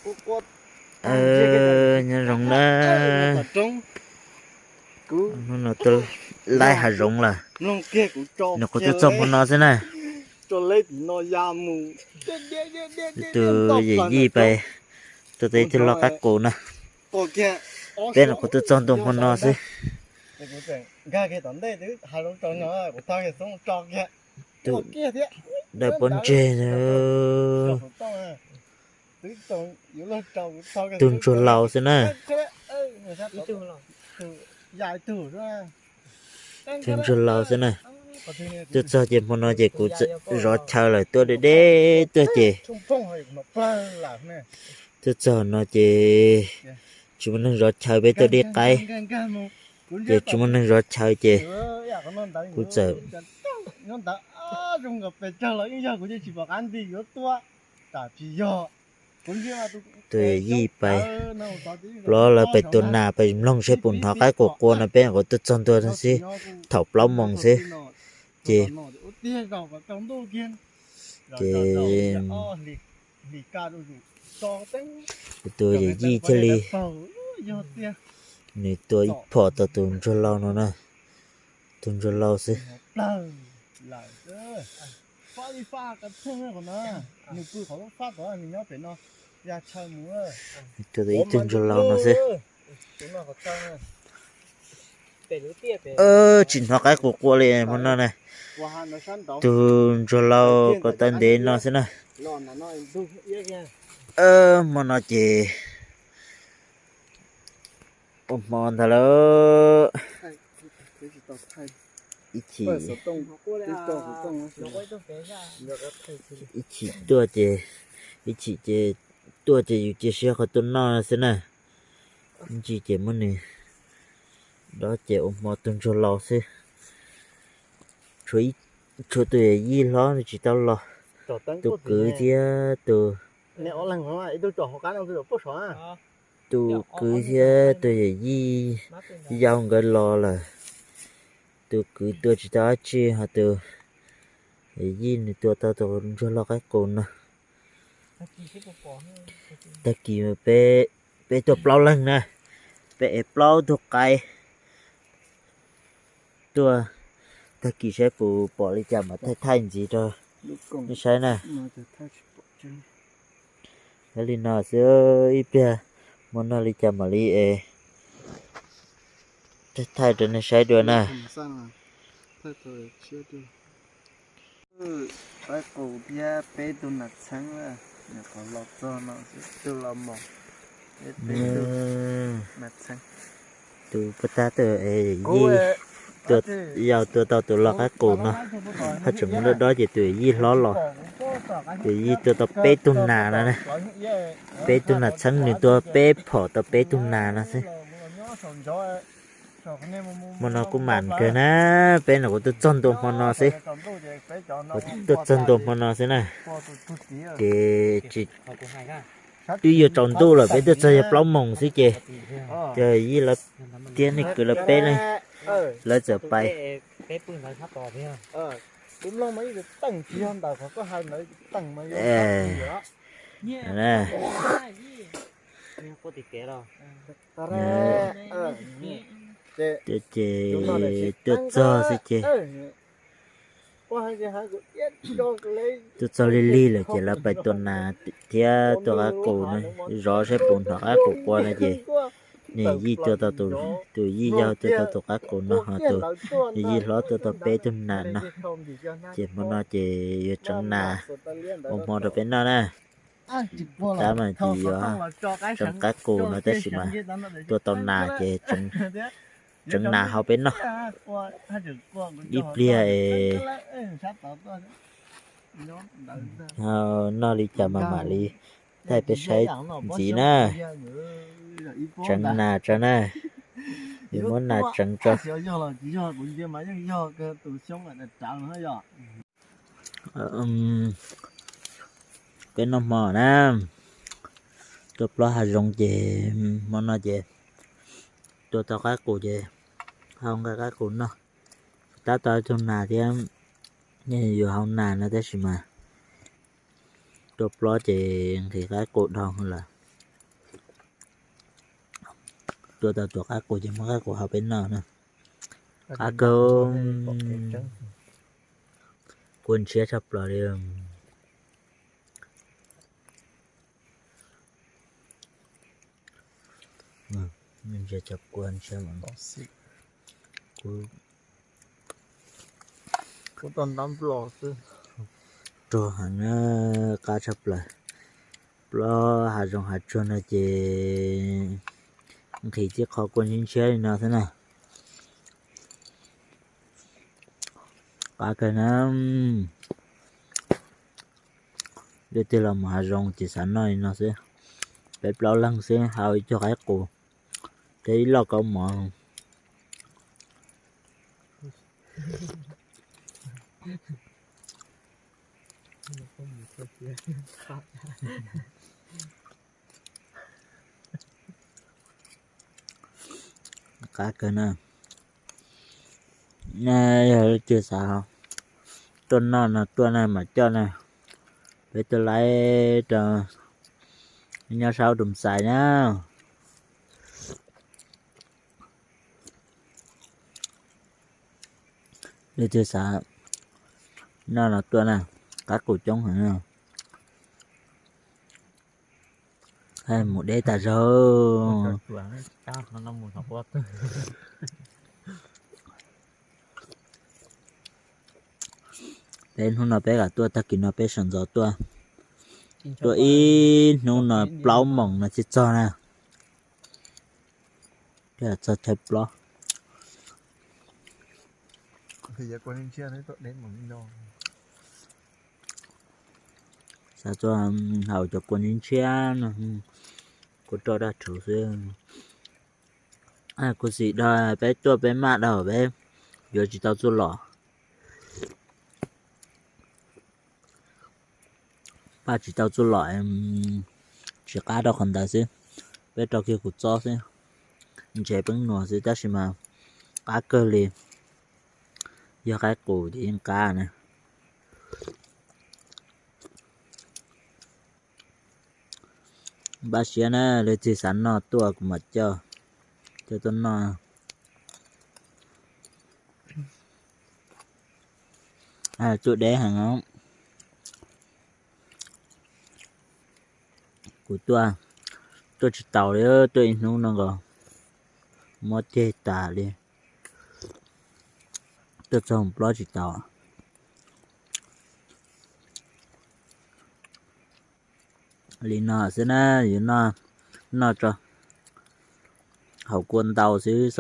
Nyob zoo na. Hnub no tuaj laij hav zoov lawm. Nws kuv tuaj txog hmo no xwb na. Tus yawm yij pais tuaj tau ib tug loj qaib qus na. Peb nws kuv tuaj txog ntua hmo no xwb. Tus dawb pob ntseg. Tus ntsuag laus xwb na. Tus ntsuag laus xwb na. Tuaj txog ces hmo no ces kuv zov chaw lawm, tuaj deb deb tuaj ces tuaj txog no ces tsis muaj neeg zov chaw, peb tuaj deb qaib ces tsis muaj neeg zov chaw ces kuv txawm tus yij pais, plaub lawv pais tua nas, pais mloog seb puas hnov qaib qus qua no, peb kuv tuaj txog ntua xwb, thaum plaub moos xwb ces ces tus yawm yij thiaj li nws tua ib phom tau tus ntsuag laus no na. Tus ntsuag laus xwb. Tua tau ib tug ntsuag laus no xwb. Tsis hnov qaib qus qua li hmo no na. Tus ntsuag laus ko taw ntev no xwb na. Hmo no ces ua hmo ntag lauj. Ib chim, ib chim tuaj ces, ib chim ces tuaj ces yus cia siab qhov tuaj noj xwb na. Ntsis ces muab nws dob ces ua hmo tus ntsuag laus xwb. Tshuav tus yawm yij hlob nws tsis tau los, tus kwv thiab tus, tus kwv thiab tus yawm yij yau nkawd los lawm. Tus kwv tua tsis tau dab tsi, ho tus yawm yij nws tua tau tus ntsuag laus qaib qus no. Tag kis peb, peb tuaj plaub leeg na, peb ev plaub tug qaib tuaj. Tag kis saib puas pom li cas mas thaij thaij ntxiv rau nej saib na. Yog li no xwb, ib pliag muaj noj li cas mam li es thaij thaij rau nej saib dua na. Qaib qus thiab peb tug nas txheeb, qhov los txog no tug los mus, peb tug nas txheeb. Tus pab tab tus yawm yij yau tua tau tus loj qaib qus no, haj tseem muaj dob ces tus yawm yij hlob los, tus yawm yij tua tau peb tug nas no na. Peb tug nas txheeb, nws tua peb phom tau peb tug nas no xwb. Hmo no kuj mam kawg na, peb no kuv tuaj txog ntua hmo no xwb. Kuv tuaj txog ntua hmo no xwb na. Ces tsis, twb yuav tsaus ntuj lawm, peb tuaj txog yog plaub moos xwb ces, ces yij lawv thiab nej kwv lawv peb leeg, lawv txawm pais. Ces tuaj txog xwb ces, tuaj txog lig lig lawm ces lawv pais tua nas thiab tua qaib qus no, zov saib puas hnov qaib qus qua no ces, nws yij tua tau, tus yij yau tua tau tus qaib qus no, ho tus yij hlob tua tau peb tug nas no. Ces hmo no ces yuav tseev nas ua hmo rau peb noj na. Tab mas ces yuav tseev qaib qus no tab sis mas tua tau nas ces tseev nas hau peb noj. Ib pliag es noj li cas mas mam li thaij peb saib ntxiv na. Tseev nas tso na, yuav muab nas tseev tso. Peb noj hmo na, tuaj plob hav zoov ces hmo no ces tua tau qaib qus ces hau nqaij qaib qus noj. Tab tom tug nas thiab, yeej yuav hau nas no tab sis mas tuaj plob ces nqhis qaib qus dhau lawm. tua tau tus qaib qus ces muab qaib qus hau peb noj na. Qab kawg, kua ntshiab tshaj plaws li. Kua ntshiab, rog heev na, qab tshaj plaws. Plob hav zoov hav tsuag no ces nqhis tib qho kua ntshiab ntshiab li no xwb na. Qab kawg na. Leej twg los mus hav zoov ces xav noj li no xwb. Peb plaub leeg xwb hau ib co qaib qus thiab ib loj kaub mov. Qab kawg na. Yog leej twg xav tuaj noj no tuaj na, mam coj na. Peb tuaj laib rau nyob sab Ub Dum Xais na. Leej twg xav noj no tuaj na, qaib qus coob heev. Mus deb tas zog. Peb hnub no peb kam tuaj, tag kis no peb sawv ntxov tuaj. Tuaj ib hnub no plaub moos no thiaj txog na. Thiaj txog chaw plob. Xav tuaj haus cov kua ntshiab no, kua roj daj rhuv xwb. Kuv xav dag peb tuaj peb maj dag peb yuav tsis tau txuj lom. Paj tsis tau txuj lom, tsis qab rau qhov ntawd xwb. Peb rau kiag kuv txob xwb, ntses peeb nuas xwb tab sis mas qab kawg li. Yog qaib qus ces yeej qab na. Npaj siab na, leej twg xav noj tuaj kuv mam coj, coj tuaj noj. Tuaj deb heev. Kuv tuaj, tuaj tsis taus li, tuaj ib hnub no nkaus muab ceg tas li. Tuaj txog plob tsis taus. Li no xwb na, yuav noj tso. Haus kua ntau xwb,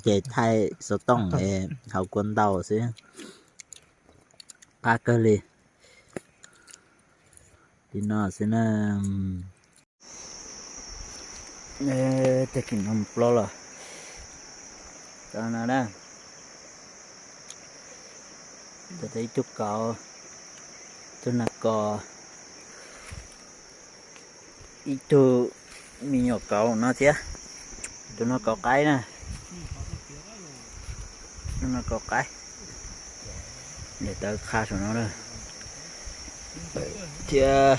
ces thaij xov tooj haus kua ntau xwb. Qab kawg li. Li no xwb na. Tag kis no mus plob los. Cov no na, ib tug kauv, ib tug nas kos, ib tug me nyuam kauv no thiab. Tus no kauv qaib na. Tus no kauv qaib. Niam tais qha saum no na. Thiab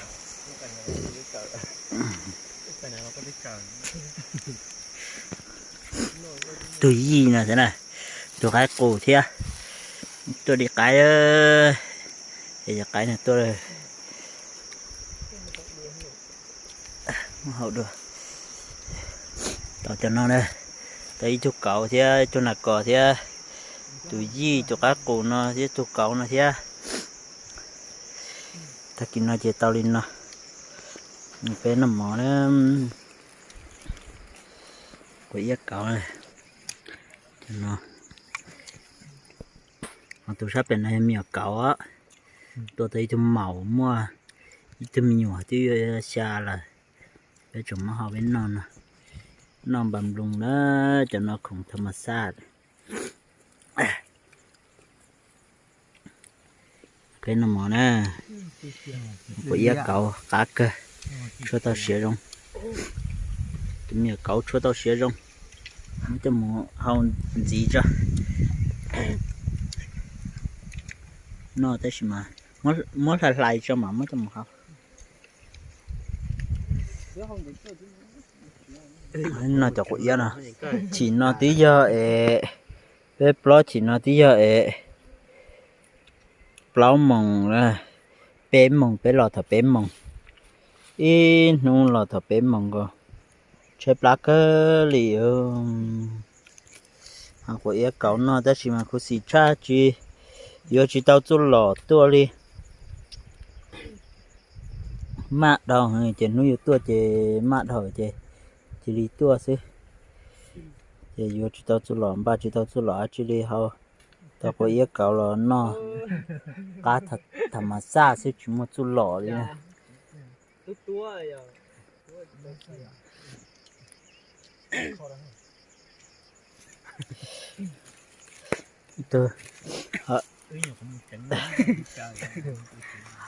tus yij no thiab na, tus qaib qus thiab. Tuaj di qaib, es cov qaib no tuaj. Muab haus dua. Tau cov no na, tau ib tug kauv thiab ib tug nas kos thiab tus yij tus qaib qus no thiab tus kauv no thiab. Tag kis no ces tau li no. Peb noj mov na. Kuv iab kauv no. Ho tus sab pem no yog me nyuam kauv, tua tau ib tug maum, muaj ib tug me nyuam twb yuav xya lawm. Peb tseem muab hau peb noj no. Noj npas nploos na, cov no khoom tha mas xaj. Peb noj mov na, kuv iab kauv qab kawg, tshuab tau siav zoo. Tus me nyuam kauv tshuab tau siav zoo, muab coj mus hau ntxiv tso. Noj tab sis mas muab hlais hlais tso mas muab coj mus hau. No cov quav iab no, chim no twb yog es, peb plaub chim no twb yog es plaub moos, peb moos, peb los thaum peb moos, ib hnub los thaum peb moos nkaus, tshaib plab kawg li. Ho quav iab kauv noj tab sis mas khuv xim tshaj tsis, yuav tsis tau txuj lom tuaj li. Maj dhau ces hnub yuav tuaj ces maj dhau ces cia li tuaj xwb. Ces yuav tsis tau txuj lom, npaj tsis tau txuj lom dab tsi li, hau tau quav iab kauv los noj qab tham mas xaj xwb tsis muaj txuj lom li.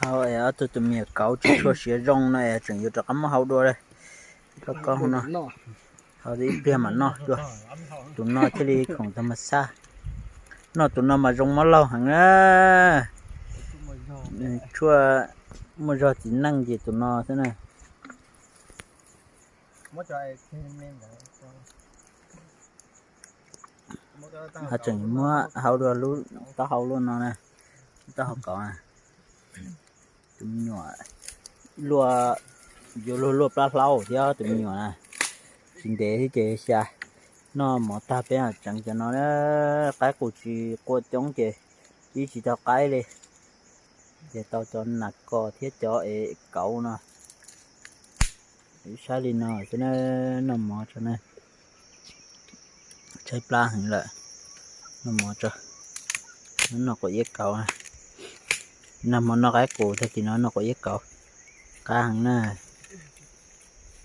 Hau es ob tug tus me nyuam kauv tsis tshua siav zoo no es tseem yuav rov qab muab hau dua li. Koj koj hau no, hau ib pliag mam noj dua. Tus no thiaj li khoom tham mas xaj. Noj tus no mas zoo mov laug heev na. Tshuaj muaj zog txiv neej ces tus no xwb na. Ho tseem muab hau dua lub taub hau luaj no na, taub hau kauv na. Tus me nyuam luaj, yuav luag luaj plab hlaub thiab tus me nyuam na. Tsis ntev thiab ces xya, noj mov tag peb tseev cov no, qaib qus tsis qua coob ces ib tsis tau qaib li. Ces tau cov nas kos thiab cov es kauv no. Saib li no xwb na, noj mov tso na. Tshaib plab heev lawm, noj mov tso. Noj quav iab kauv, nag hmo noj qaib qus, tag kis no noj quav iab kauv, qab heev na.